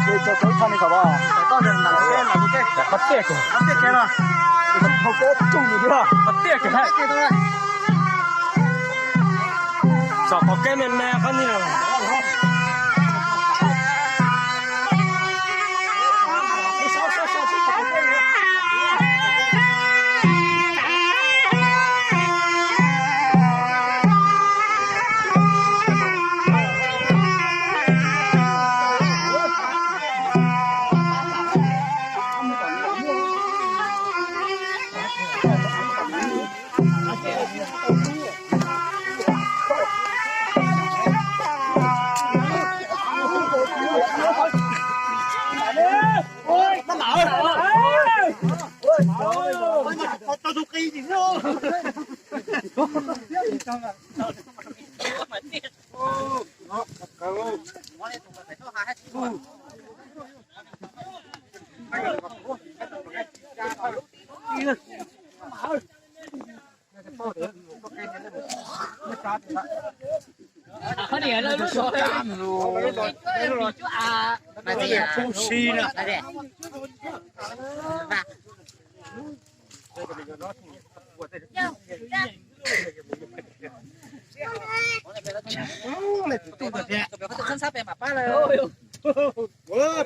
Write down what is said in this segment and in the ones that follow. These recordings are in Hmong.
Qhov tiaj kiag, qhov tiaj kiag, txog qhov kev me me qhov ni.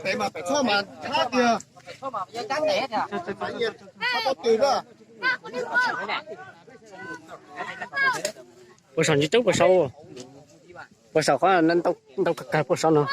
Peb mas peb txhob mas thab tiag. Puas saum ntsis tub puas saud, puas saud qhov ntau kawg puas saud no.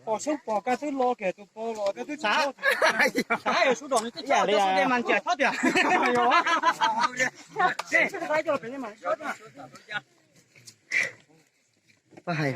Pom xyoob pom kab twb lo kiag tus pov los kab twb xav, xav yuav sub dom nws twb tso rau sub de mas ntiag thob tiag. Pab hais.